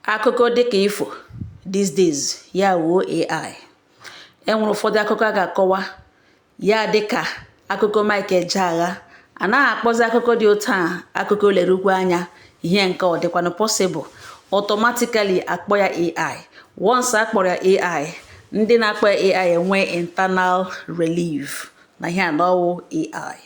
Akụkọ dịka ifo these days ya wuo AI. Enwere ụfọdụ akụkọ a ga-akọwa ya dịka akụkọ Mike Ejeagha. Anaghị akpọzi akụkọ dị otu a akụkọ lerukwu anya ihe nke ọ dịkwanụ possible. Automatically akpọ ya AI. Once a kpọrọ ya AI, ndị na-akpọ ya AI enwe internal relief na ihe a na ọwụ AI.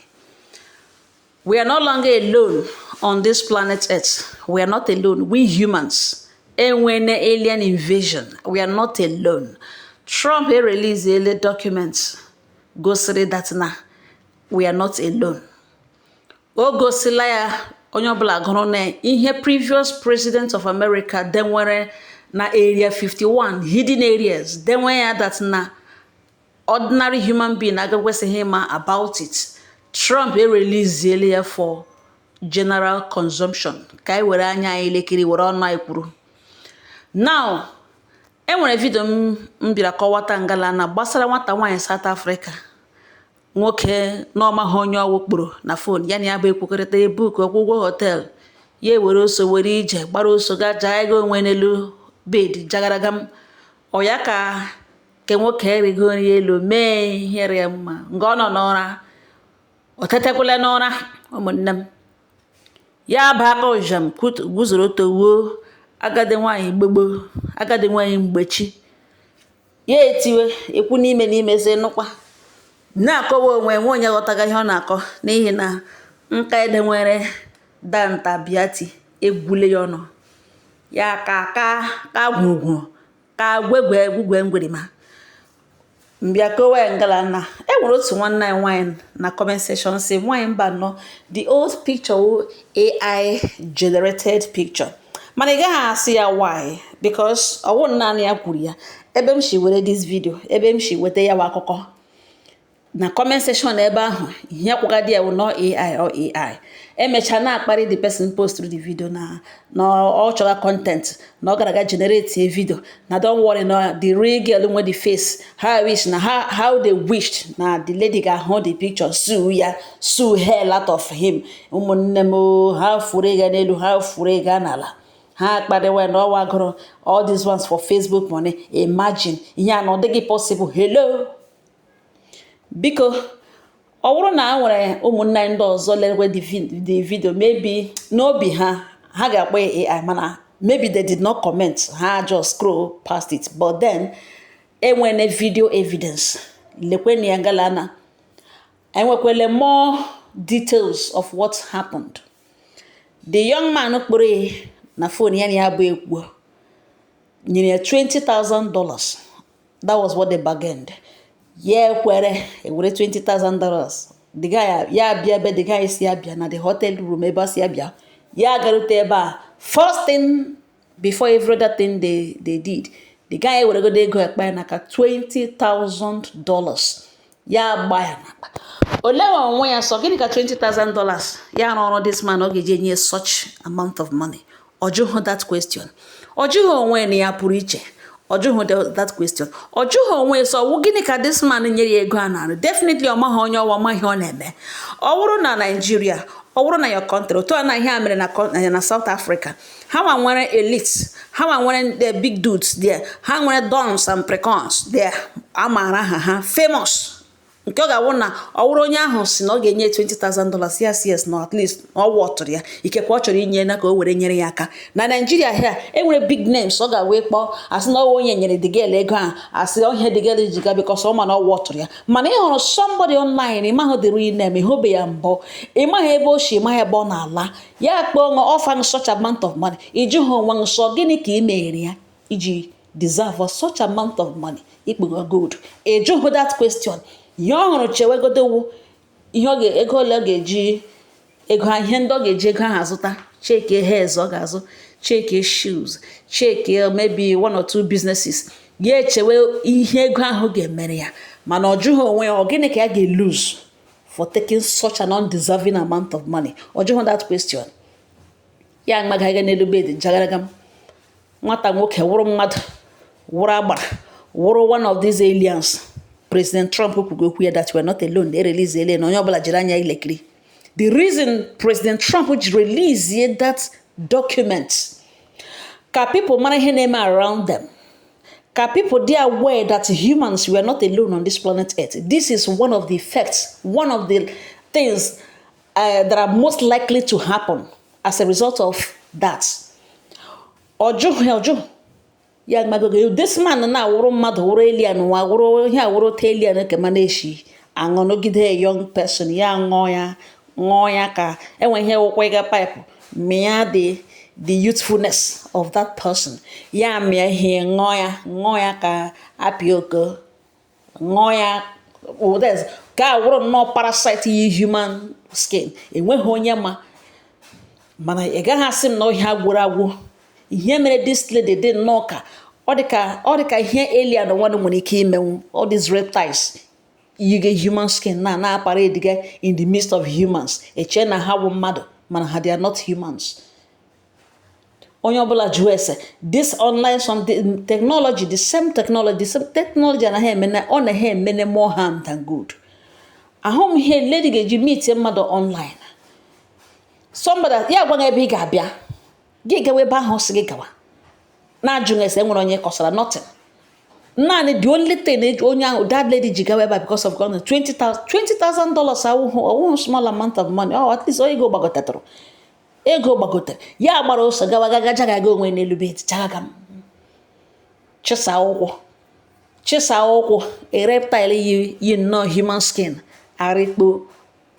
We are no longer alone on this planet Earth. We are not alone. We humans. Enwene alien invasion. We are not alone. Trump e release ele documents gosiri that na we are not alone. O gosila ya onye ọbụla gụrụ na ihe previous president of America denwere na Area 51 hidden areas denwe ya that na ordinary human being agakwesịghị ịma about it. Trump ereleasiela ya for general consumption ka anyị were anya anyị lekiri, were ọnụ anyị kwuru. Now, enwere video m bịara kọwata ngala na gbasara nwata nwaanyị South Africa nwoke na ọmaghị onye ọwụ kporo na phone ya na ya bụ ekwekọrịta ebook ọkwụ ụgwọ hotel, ya ewere oso were ije gbara oso ga jaa ego onwe n'elu bed jagaragam. Ọ ya ka ke nwoke rigo nri elu mee ihere ya mma nga ọ nọ n'ụra, o tetekwala n'ụra. Ụmụnne m, ya bụ aka ụjam guzoro towuo agadi nwaanyị gbogbo, agadi nwaanyị mgbechi. Ya etiwe ekwu n'ime n'ime sị nụkwa na-akọwa onwe nwe onye ghọtaga ihe ọ na-akọ, n'ihi na nka ede nwere danta biati egwule ya ọnụ ya ka ka ka gwugwu ka gwegwe gwugwe ngwerima. Mbịa kowe ngala na e nwere otu nwanne anyị nwaanyị na comment section si nwaanyị mba nọ the old picture wụ AI generated picture, mana ị gaghị asị ya why, because ọwụ naanị ya kwuru ya. Ebe m si were this video, ebe m si weta ya wa akụkọ na comment section ebe ahụ, ihe kwagadi ya wụ nọ AI or AI. Emechaa na-akparị the person post the video na ọ chọrọ content na ọ gara aga generate a video na don't worry, na the real girl nwe the face. How I wish na how they wished na the lady ga-ahụ the picture, sue ya, sue hell out of him. Ụmụnne m, ha furu ịga n'elu, ha furu ịga n'ala, ha kparịwa na ọwa gụrụ all these ones for Facebook money. Imagine ihe a na ọ dịghị possible. Hello, biko, ọ bụrụ na a nwere ụmụnne anyị ndị ọzọ lerekwe the video, maybe n'obi ha ha ga-akpọ ya AI, mana maybe they did not comment, ha just scroll past it. But then enwene video evidence, lekweni ya ngala na enwekwele more details of what happened. The young man kpọrọ ya na phone ya na ya bụ ekwu nyere ya $20,000. That was what they bargained. Ya ekwere ewere $20,000. The guy ya abịa ebe the guy si abịa na the hotel room ebe ọ si abịa, ya garute ebe a, first thing before every other thing they did, the guy eweregodo ego ekpa ya n'aka, $20,000, ya gba ya n'akpa. Ole onwe ya sọ gịnị ka $20,000 ya arụ ọrụ this man ọ ga-eji enye such amount of money? Ọ jụghị that question. Ọ jụghị onwe na ya pụrụ iche. Ọ jụghị that question. Ọ jụghị onwe sọ wụ gịnị ka this man nyere ya ego a na-arụ. Definitely ọ maghị onye ọwa, maghị ọ na-eme. Ọ bụrụ na Nigeria, ọ bụrụ na your country, otu a na ihe a mere na South Africa, ha nwa nwere elites, ha nwa nwere the big dudes there, ha nwere dons and precons there a maara aha ha, famous, nke ọ ga-awụ na ọ wụrụ onye ahụ si na ọ ga-enye $20,000, yes, na at least ọ wọtụrụ ya, ikekwe ọ chọrọ inye na ka o were nyere ya aka. Na Nigeria here, enwere big names ọ ga-wee kpọọ asị na ọwụ onye nyere the girl ego ahụ, asị ihe the girl ji ga because ọ ma na ọ wọtụrụ ya. Mana ị hụrụ somebody online, ị maghị the real name, ịhụbe ya mbụ, ị maghị ebe o si, ị maghị ebe ọ na-ala, ya kpọọ ṅụ offer such amount of money, iji hụ onwe nsọ gịnị ka ị mere ya iji deserve such amount of money ikpughe gold? Ị jụghị that question. Ihe ọ hụrụ chewegodowu ihe ọ ga ego ole ọ ga-eji ego, ihe ndị ọ ga-eji ego ahụ azụta, cheke hairs ọ ga-azụ, cheke shoes, cheke maybe one or two businesses. Ya echewe ihe ego ahụ ga-emere ya, mana ọ jụghị onwe ya ọ gịnị ka ya ga-lose for taking such an undeserving amount of money. Ọ jụghị that question. Ya magagha n'elu bed jagaraga m. Nwata nwoke wụrụ mmadụ, wụrụ agbara, wụrụ one of these aliens President Trump kwugo okwu ya that we are not alone. E release alien, onye ọbụla jiri anya ilekiri. The reason President Trump ji release that document ka Ka people mara ihe na-eme around them, ka people dey aware that humans, we are not alone on this planet Earth. This is one of the effects, one of the things that are most likely to happen as a result of that. Ọ jụghị, ọ jụ ya magogo. This man na-awụrụ mmadụ, wụrụ alien, nwa wụrụ ihe awụrụ ta alien kema na-eshi aṅụ nọgide a young person. Ya ṅụọ ya, ṅụọ ya ka enwe ihe wụkwa ịga pipe mịa the youthfulness of that person. Ya mịa ihe, ṅụọ ya, ṅụọ ya ka apị oko, ṅụọ ya ka awụrụ nnọọ parasite yi human skin. Enweghị onye ma, mana ị gaghị asị m na ihe agwụrụ agwụ. Ihe mere this lady dị nnọọ ka ọ dị ka ihe alien nwanne nwere ike imenwu. All these reptiles yige human skin na na-apara ediga in the midst of humans, eche na ha bụ mmadụ, mana ha, they are not humans. Onye ọbụla jụọ ese this online something technology, the same technology, the same technology anaghị emene, ọ naghị emene more harm than good. Ahụ m ihe lady ga-eji meet mmadụ online, somebody ya gwa gị ebe ị ga-abịa, gị gawa ebe ahụ, sị gị gawa na-ajụghị ese. Enwere onye kọsara nothing. Naanị the only thing onye ahụ, that lady ji gawa ebe a because of God, $20,000 awụhụ, ọwụhụ small amount of money. Oh, at least ego gbagotetụrụ, ego gbagotere. Ya gbara ọsọ gawa, gaga jagaga onwe n'elu bed, jagaga m chịsa ụkwụ, chịsa ụkwụ. A reptile yi nnọọ human skin arịkpo,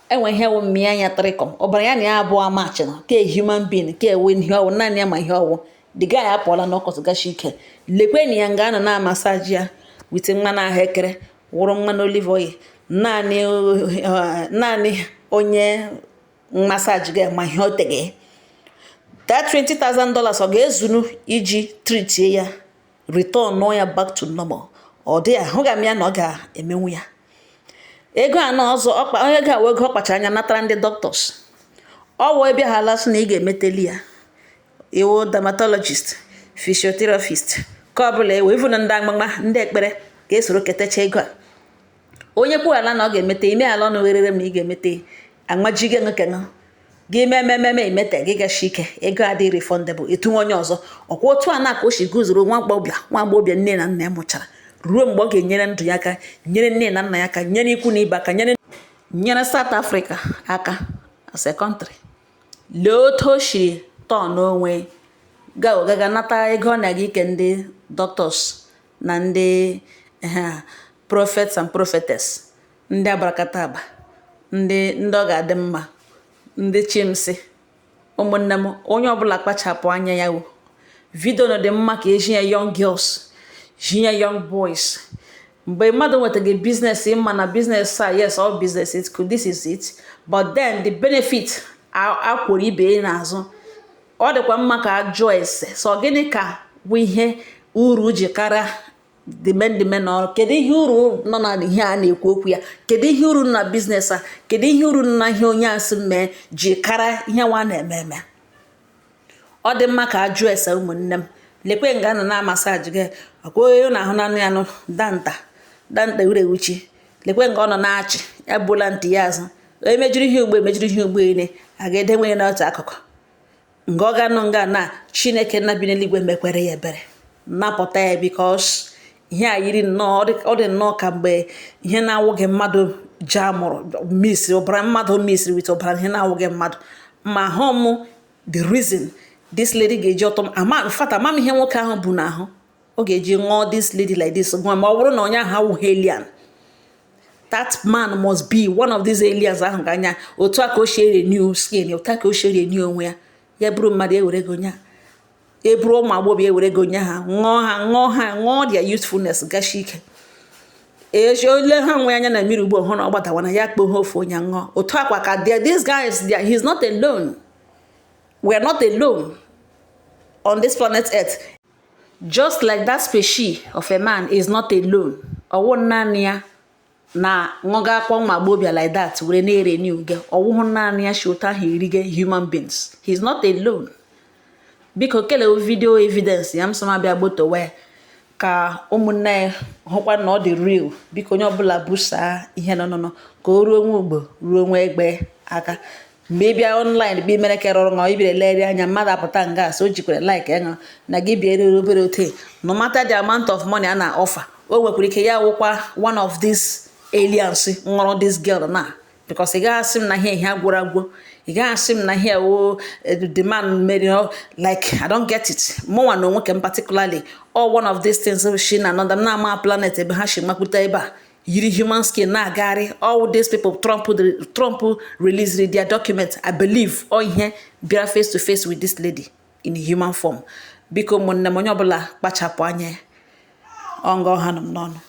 enwe ihe wụ mmịa anya trịkọm ọbara ya na ya abụọ amachina ke human being ke ewe ihe ọwụ naanị ya ma ihe ọwụ. The guy apụọla n'ọkọtụ gashi ike. Lekweni ya nga anọ na massage ya with mmanụ ahụekere, wụrụ mmanụ olive oil. Naanị naanị onye massage ga ma ihe o tege. That $20,000 ọ ga-ezunu iji treatie ya, return ya back to normal? Ọ dị ahụga m ya na ọ ga-emenwu ya. Ego a na ọzọ ọkpa onye ego a wee ego ọ kpacha anya natara ndị doctors. Ọ wụ ebe ha alasị na ị ga-emeteli ya iwu dermatologist, physiotherapist, ka ọ bụla ewe even ndị agbagba, ndị ekpere ga-esoro ketacha ego a. Onye kwughala na ọ ga-emete ime ala ọnụ werere m na ị ga-emete amajigo nkeṅụ gị mee emememe emete gị gashi ike. Ego adịghị refundable. Etunwe onye ọzọ ọkwa otu a na ka o si guzoro nwa agbọghọbịa, nwa agbọghọbịa nne na nna ya mụchara ruo mgbe ọ ga-enyere ndụ ya aka, nyere nne na nna ya aka, nyere ikwu na ibe aka, nyere South Africa aka as a country. Lee otu o si tọọ n'onwe ga ogaga nata ego ọ na-aga ike ndị doctors na ndị prophets and prophetess, ndị abarakata ndị ndị ọ ga-adị mma, ndị chimsi. Ụmụnne m, onye ọbụla kpachapụ anya ya. Wo video nọ dị mma ka eji ya young girls, ji ya young boys. Mgbe mmadụ nwetaghị business, ịma na business a, yes, all business, it could, this is it, but then the benefit akwụrụ ibe ya n'azụ. Ọ dịkwa mma ka a jụọ ese so gịnị ka bụ ihe uru ji kara dime n'ọrụ? Kedu ihe uru nọ na ihe a na-ekwu okwu ya? Kedu ihe uru nọ na business a? Kedu ihe uru nọ na ihe onye a sị mee ji kara ihe nwa na-eme eme? Ọ dị mma ka a jụọ ese. Ụmụnne m, lekwe nga nọ na massage gị ọkwa onye na-ahụ na anụ ya nụ danta danta ewuchi. Lekwe nga ọ nọ na-achị ya bụla ntị ya azụ. Emejiri ihe ugbo, emejiri ihe ugbo ine a ga-edenwe ya n'otu akụkụ nga ọ ga-anọ nga na Chineke nna bi n'eluigwe mekwere ya ebere, napụta ya, because ihe a yiri nnọọ, ọ dị nnọọ ka mgbe ihe na-awụghị mmadụ ji amụrụ misiri ọbara mmadụ, misiri with ọbara ihe na-awụghị mmadụ. Ma hụ m the reason this lady ga-eji ọtọ ama, in fact, ama m ihe nwoke ahụ bụ n'ahụ ọ ga-eji ṅụọ this lady like this ṅụọ. Ma ọ bụrụ na onye ahụ awụghị alien, that man must be one of these aliens ahụ ga anya otu a ka o si renew skin, otu a ka o si renew onwe ya. Ya bụrụ mmadụ ewere ego nye eburu ụmụ agbọghọ ewere ego nye ha, ṅụọ ha, ṅụọ ha, ṅụọ their youthfulness gashi ike. Echi ole ha nwe anya na mmiri ugbo hụ na ọ gbadawana ya kpoo ha ofu onye ṅụọ. Otu akwa ka there, these guys there, he's not alone. We are not alone on this planet Earth, just like that species of a man is not alone. Ọwụ naanị ya na ṅụga akwa ụmụ agbọghọbịa like that were na-ere uge. Ọwụhụ naanị ya shi otu ahụ erige human beings. He's not alone. Biko, kelewe video evidence ya m sọ m abịa gbotowe ka ụmụnne ya hụkwa na ọ dị real. Biko, onye ọbụla busaa ihe nọ nọ ka o ruo nwa ugbo ruo nwa egbe aka. Mgbe ị bịa online bụ imere ka rọrọ ṅụ, ibere leri anya mmadụ apụta nga so o jikwara like ṅụ na gị bịa erere obere ote. No matter the amount of money a na-offer, o nwekwara ike ya wụkwa one of these aliens ṅụrụ this girl na, because ị gaghị asị m na ihe agwụrụ agwụ, ị gaghị asị m na ihe wo the man mere, like, I don't get it. Mụnwa na onwe m particularly, all one of these things shi na another na-ama planet ebe ha shi makwute ebe a yiri human skin na-agagharị. All these people Trump released their document, I believe all ihe bịara face to face with this lady in human form. Biko, ụmụnne m, onye ọbụla kpachapụ anya. Ọ nga ọha nọ m n'ọnụ.